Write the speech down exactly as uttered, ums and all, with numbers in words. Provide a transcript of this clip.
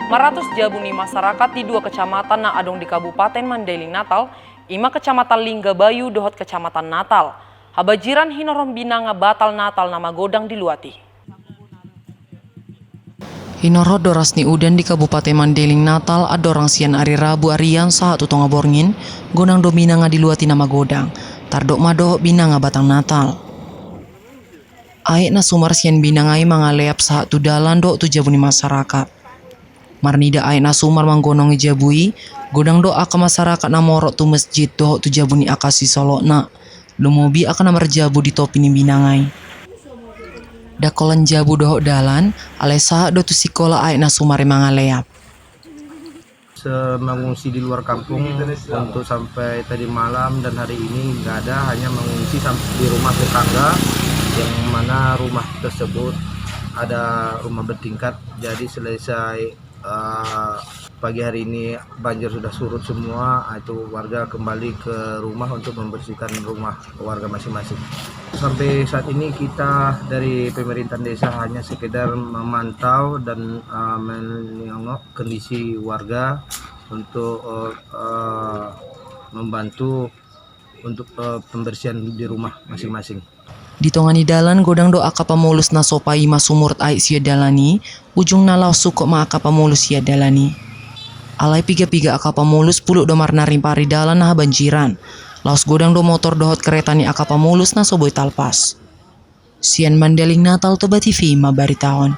Maratus jabu ni masyarakat di dua kecamatan na adong di Kabupaten Mandailing Natal, ima Kecamatan Linggabayu dohot Kecamatan Natal, habanjiran hinorhon binanga batal Natal na magodang di luat i. Hinorhon doras ni udan di Kabupaten Mandailing Natal andorang sian ari Rabu arian sahat tu tonga borngin, godang do binanga di luat i na magodang, tardok ma dohot binanga batang Natal. Aek na sumar sian binanga i mangaleap sahat tu dalan dohot tu jabu ni masyarakat. Marnida aek na sumar manggonongi jabu i, godang do angka masyarakat na morot tu masjid dohot tu jabu ni angka sisolotna, lumobi angka na marjabu di topi ni binanga i. Ndang holan jabu dohot dalan, alai sahat do tu sikola aek na sumar i mangaleap. Se-, mengungsi di luar kampung untuk sampai tadi malam dan hari ini nggak ada, hanya mengungsi sam-, di rumah tetangga, yang mana rumah tersebut ada rumah bertingkat. Jadi selesai, eh, pagi hari ini banjir sudah surut semua, ah, itu warga kembali ke rumah untuk membersihkan rumah warga masing-masing. Sampai saat ini kita dari pemerintahan desa hanya sekedar memantau dan, eh, menengok kondisi warga untuk, eh, eh, membantu untuk, eh, pembersihan di rumah masing-masing. Di tonga ni dalan godang do angka pamolus na so paima sumurut aek sian dalan i, ujungna laos sungkop ma angka pamolus sian dalan i. Alai piga-piga angka pamolus pulut do marnari-nari dalan na habanjiran. Laos godang do motor dohot kereta ni angka pamolus na so boi talpas. Sian Mandailing Natal, Toba T V mambaritahon.